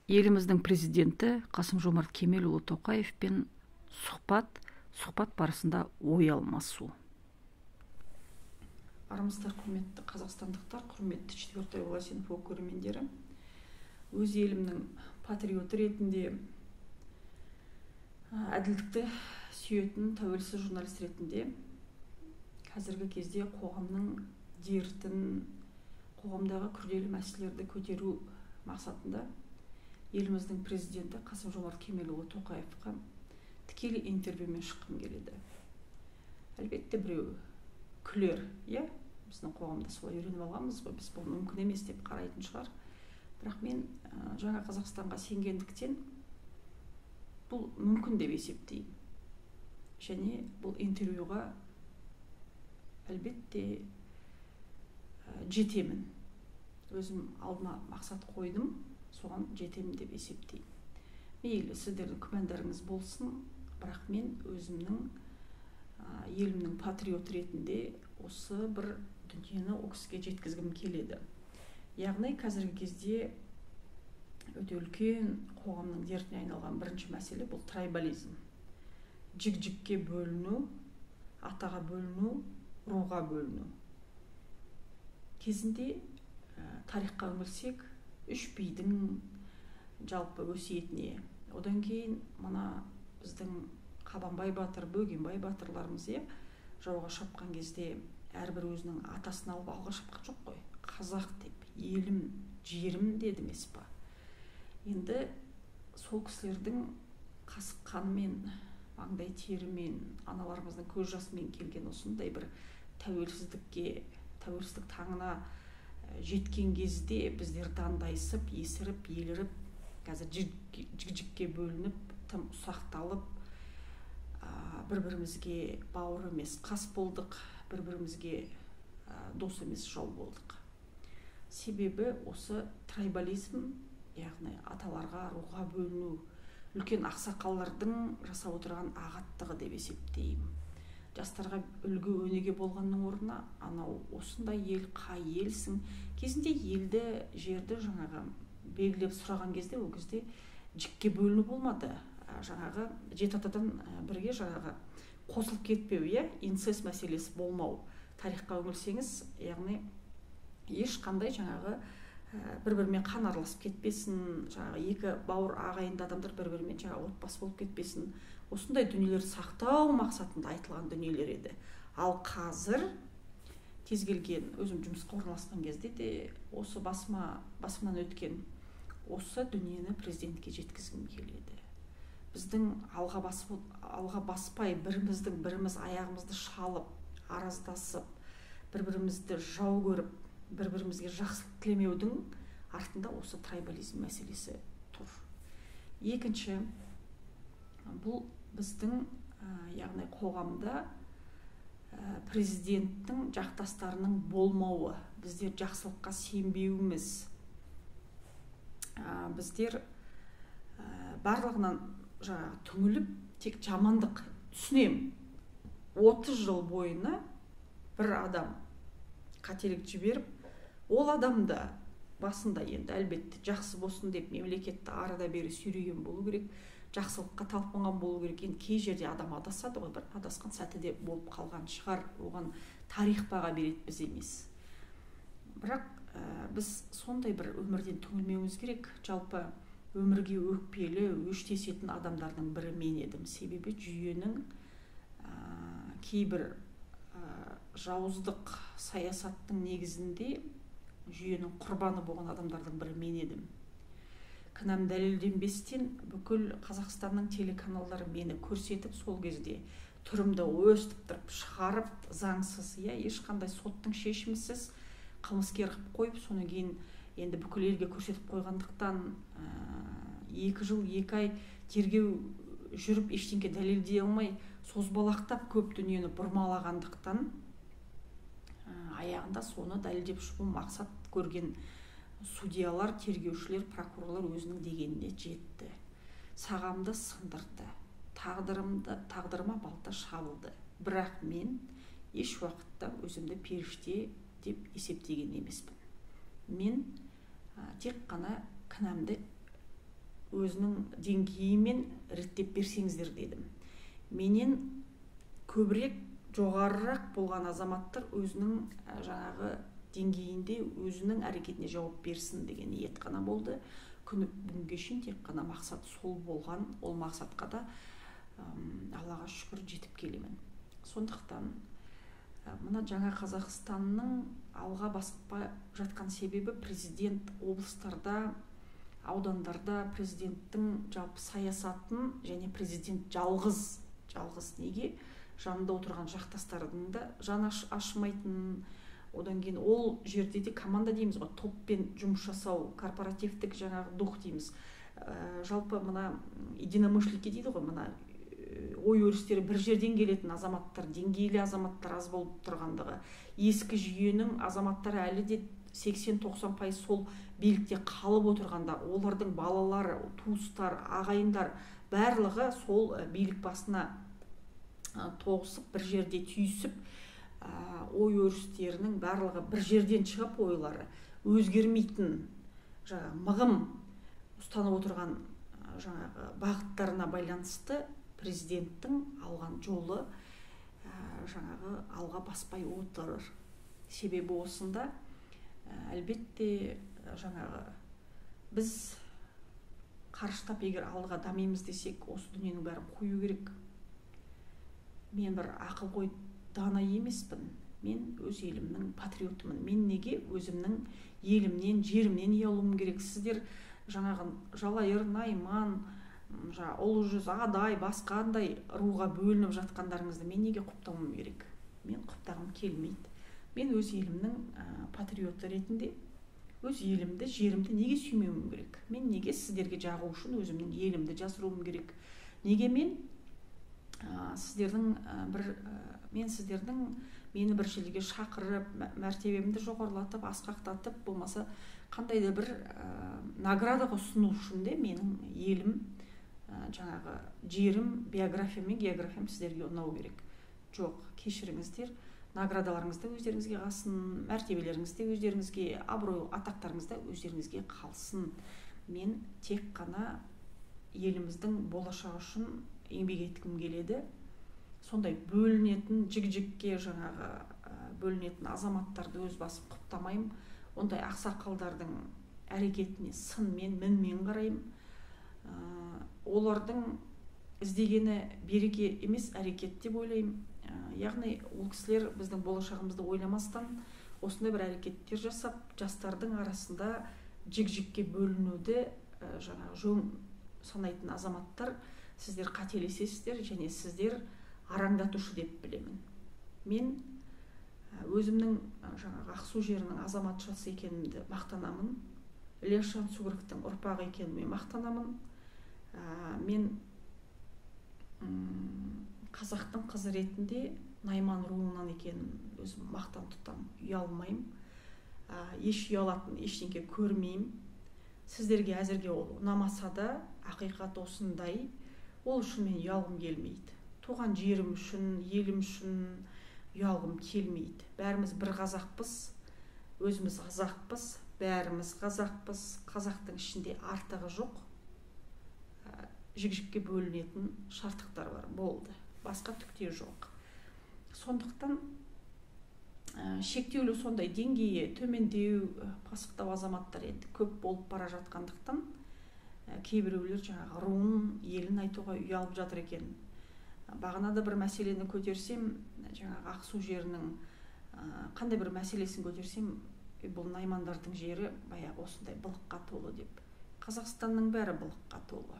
Еліміздің президенті Қасым-Жомарт Кемелұлы Тоқаевпен сұхбат барысында ой алмасу. Армысыздар, құрметті қазақстандықтар, құрметті Четвертая власть инфо көрермендері. Өз елімнің патриоты ретінде, әділдікті сүйетін тәуелсіз журналист ретінде қазіргі кезде қоғамның дертін, қоғамдағы күрделі мәселелерді көтеру мақсатында еліміздің президенті Қасым-Жомарт Кемелұлы Тоқаевқа тікелей интервьюмен шыққым келеді. Әлбетте біреу күлер, иә, біздің қоғамда солай үйреніп алғанбыз ғой, біз бұл мүмкін емес деп қарайтын шығар. Бірақ мен жаңа Қазақстанға сенгендіктен бұл мүмкін деп есептеймін. Және бұл интервьюға әлбетте жетемін. Өзім алдыма мақсат қойдым, соған жетемін деп есептеймін. Мейлі сіздердің күмәндарыңыз болсын, бірақ мен өзімнің елімнің патриоты ретінде осы бір дүниені ол кісіге жеткізгім келеді. Яғни қазіргі кезде өте үлкен қоғамның дертіне айналған бірінші мәселе бұл трайбализм. Жік-жікке бөліну, атаға бөліну, руға бөліну. Кезінде тарихқа үңілсек, үш бидің жалпы өсиетіне, одан кейін мына біздің Қабанбай батыр, Бөгенбай батырларымыз, иә, жауға шапқан кезде әрбір өзінің атасын алып алға шапқан жоқ қой. Қазақ деп, елім, жерім деді емес па. Енді сол кісілердің қасық қанымен, маңдай терімен, аналарымыздың көз жасымен келген осындай бір тәуелсіздікке, тәуелсіздік таңына жеткен кезде біздер дандайсып, есіріп, еліріп, қазір жік-жікке бөлініп, тым ұсақталып, бір-бірімізге бауыр емес қас болдық, бір-бірімізге дос емес жау болдық. Себебі осы трайбализм, яғни аталарға, руға бөліну, үлкен ақсақалдардың жасап отырған ағаттығы деп есептеймін. Жастарға үлгі өнеге болғанның орнына анау осындай ел, қай елсің? Кезінде елді, жерді жаңағы белгілеп сұраған кезде, ол кезде жікке бөліну болмады. Жаңағы жеті атадан бірге жаңағы қосылып кетпеу, иә, инцест мәселесі болмау. Тарихқа үңілсеңіз, яғни ешқандай жаңағы бір-бірімен қан араласып кетпесін, жаңағы екі бауыр ағайынды адамдар бір-бірімен жаңағы отбасы болып кетпесін. Осындай дүниелер сақтау мақсатында айтылған дүниелер еді. Ал қазір кез келген өзім жұмысқа орналасқан кезде де осы басымнан өткен осы дүниені президентке жеткізгім келеді. Біздің алға баспай біріміздің біріміз аяғымызды шалып, араздасып, бір-бірімізді жау көріп, бір-бірімізге жақсылық тілемеудің артында осы трайбализм мәселесі тұр. Екінші, бұл біздің, яғни қоғамда президенттің жақтастарының болмауы, біздер жақсылыққа сенбеуіміз, біздер барлығынан жаңағы түңіліп, тек жамандық түсінемін. 30 жыл бойына бір адам қателік жіберіп, ол адамда басында енді әлбетте жақсы болсын деп мемлекетті арада бері сүйреген болу керек, жақсылыққа талпынған болу керек. Енді кей жерде адам адасады ғой, бір адасқан сәті де болып қалған шығар, оған тарих баға береді, біз емес. Бірақ біз сондай бір өмірден түңілмеуіміз керек. Жалпы өмірге өкпелі, өштесетін адамдардың бірі мен едім. Себебі жүйенің кейбір жауыздық саясаттың негізінде жүйенің құрбаны болған адамдардың бірі мен едім. Кінәм дәлелденбестен бүкіл Қазақстанның телеканалдары мені көрсетіп, сол кезде түрімді өстіп тұрып шығарып, заңсыз, иә, ешқандай соттың шешімісіз қылмыскер қылып қойып, содан кейін енді бүкіл елге көрсетіп қойғандықтан 2 жыл 2 ай тергеу жүріп, ештеңке дәлелдей алмай, созбалақтап көп дүниені бұрмалағандықтан аяғында соны дәлелдеп шығу мақсат көрген судьялар, тергеушілер, прокурорлар өзінің дегеніне жетті. Сағамды сындырды, тағдырыма балта шабылды. Бірақ мен еш уақытта өзімді періште деп есептеген емеспін. Мен тек қана кінәмді өзінің деңгейімен реттеп берсеңіздер дедім. Менен көбірек жоғарырақ болған азаматтар өзінің жаңағы деңгейінде өзінің әрекетіне жауап берсін деген ниет қана болды. Күні бүгінге шейін тек қана мақсат сол болған. Ол мақсатқа да Аллаға шүкір жетіп келемін. Сондықтан мына жаңа Қазақстанның алға баспай жатқан себебі президент облыстарда, аудандарда президенттің жалпы саясатын және президент жалғыз неге жанында отырған жақтастардың да жаны ашымайтын, одан кейін ол жерде де команда дейміз ғой, топпен жұмыс жасау, корпоративтік жаңағы дух дейміз. Жалпы мына единомышленники дейді ғой, мына ой өрістері бір жерден келетін азаматтар, деңгейлі азаматтар аз болып тұрғандығы, ескі жүйенің азаматтары әлі де 80-90% сол билікте қалып отырғанда, олардың балалары, туыстар, ағайындар барлығы сол билік басына тоғысып, бір жерде түйісіп, ой өрістерінің барлығы бір жерден шығып, ойлары өзгермейтін жаңағы мығым ұстанып отырған жаңағы бағыттарына байланысты президенттің алған жолы жаңағы алға баспай отыр. Себебі осында әлбетте жаңағы біз қарыштап егер алға дамимыз десек, осы дүниенің бәрін қою керек. Мен бір ақылгөй дана емеспін, мен өз елімнің патриотымын. Мен неге өзімнің елімнен, жерімнен ұялуым керек? Сіздер жаңағы жалайыр, найман, ұлы жүз, адай, басқандай руға бөлініп жатқандарыңызды мен неге құптауым керек? Мен құптағым келмейді. Мен өз елімнің патриоты ретінде өз елімді, жерімді неге сүймеуім керек? Мен неге сіздерге жағу үшін өзімнің елімді жасыруым керек? Неге мен сіздердің мен сіздердің мені бір жерге шақырып, мәртебемді жоғарылатып, асқақтатып, болмаса қандай да бір наградаға ұсыну үшін де менің елім, жаңағы жерім, биографиям мен географиям сіздерге ұнау керек. Жоқ, кешіріңіздер, наградаларыңыз да өздеріңізге қалсын, мәртебелеріңіз де өздеріңізге, абырой атақтарыңыз да өздеріңізге қалсын. Мен тек қана еліміздің болашағы үшін еңбек еткім келеді. Сондай бөлінетін, жік-жікке жаңағы бөлінетін азаматтарды өз басым құптамаймын. Ондай ақсақалдардың әрекетіне сынмен, мінмен қараймын. Олардың іздегені береке емес, әрекет деп ойлаймын. Яғни ол кісілер біздің болашағымызды ойламастан осындай бір әрекеттер жасап, жастардың арасында жік-жікке бөлінуді жаңағы жөн санайтын азаматтар, сіздер қателесесіздер және сіздер араңдатушы деп білемін. Мен өзімнің жаңағы Ақсу жерінің азаматшасы екенімді мақтанамын. Ілияс Жансүгіровтің ұрпағы екеніме мақтанамын. Мен қазақтың қызы ретінде найман руынан екенін өзім мақтан тұтамын, ұялмаймын. Еш ұялатын ештеңе көрмеймін. Сіздерге әзірге ол ұнамаса да, ақиқат осындай. Ол үшін мен ұялғым келмейді. Туған жерім үшін, елім үшін ұялғым келмейді. Бәріміз бір қазақпыз, өзіміз қазақпыз, бәріміз қазақпыз. Қазақтың ішінде артығы жоқ. Жік-жікке бөлінетін шарттықтар бар, болды. Басқа түк те жоқ. Сондықтан шектеулі сондай деңгейі төмендеу, пасықтау азаматтар енді көп болып бара жатқандықтан кейбіреулер жаңағы руын, елін айтуға ұялып жатыр екен. Бағанада бір мәселені көтерсем, жаңағы Ақсу жерінің қандай бір мәселесін көтерсем, бұл наймандардың жері баяғы осындай былыққа толы деп. Қазақстанның бәрі былыққа толы.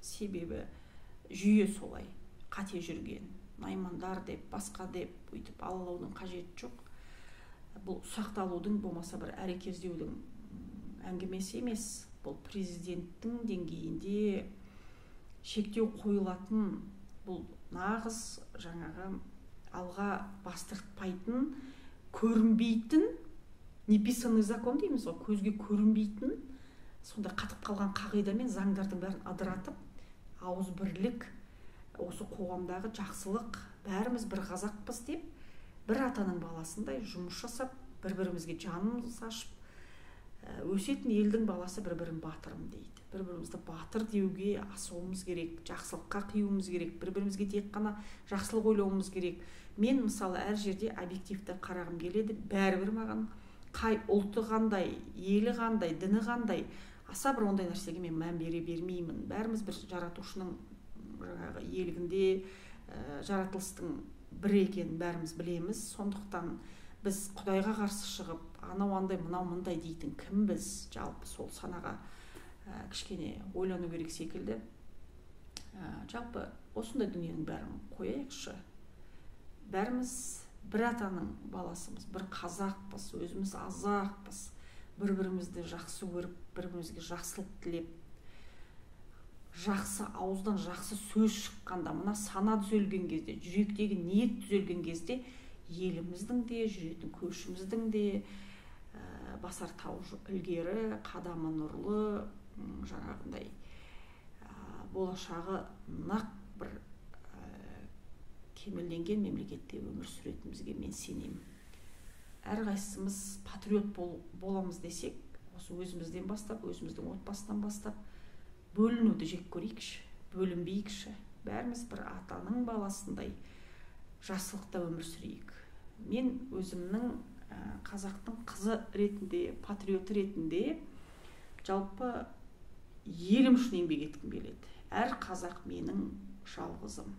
Себебі жүйе солай, қате жүрген. Наймандар деп, басқа деп, өйтіп алалаудың қажеті жоқ. Бұл ұсақталудың, болмаса бір әрекездеудің әңгімесі емес. Бұл президенттің деңгейінде шектеу қойылатын, бұл нағыз жаңағы алға бастыртпайтын, көрінбейтін, неписанный закон дейміз ғой, көзге көрінбейтін, сонда қатып қалған қағида мен заңдардың бәрін ыдыратып, ауызбірлік, осы қоғамдағы жақсылық, бәріміз бір қазақпыз деп, бір атаның баласындай жұмыс жасап, бір-бірімізге жанымыз ашып, өсетін елдің баласы бір-бірін батырым дейді, Бір-бірімізді батыр деуге асуымыз керек, жақсылыққа қиюымыз керек, бір-бірімізге тек қана жақсылық ойлауымыз керек. Мен мысалы әр жерде объективті қарағым келеді. Бәрібір маған қай ұлты қандай, елі қандай, діні қандай, аса бір ондай нәрсеге мен мән бере бермеймін. Бәріміз бір жаратушының жаңағы иелігінде, жаратылыстың бірі екенін бәріміз білеміз. Сондықтан біз Құдайға қарсы шығып, анау андай, мынау мындай дейтін кімбіз? Жалпы сол санаға кішкене ойлану керек секілді. Жалпы осындай дүниенің бәрін қояйықшы. Бәріміз бір атаның баласымыз, бір қазақпыз, өзіміз қазақпыз. Бір-бірімізді жақсы көріп, бір-бірімізге жақсылық тілеп, жақсы ауыздан жақсы сөз шыққанда, мына сана түзелген кезде, жүректегі ниет түзелген кезде еліміздің де, жүретін көшіміздің де басар тауы ілгері, қадамы нұрлы, жаңағындай болашағы нақ бір кемелденген мемлекетте өмір сүретінімізге мен сенемін. Әрқайсымыз патриот боламыз десек, осы өзімізден бастап, өзіміздің отбасынан бастап бөлінуді жек көрейікші, бөлінбейікші. Бәріміз бір атаның баласындай жақсылықта өмір сүрейік. Мен өзімнің қазақтың қызы ретінде, патриоты ретінде жалпы елім үшін еңбек еткім келеді. Әр қазақ менің жалғызым.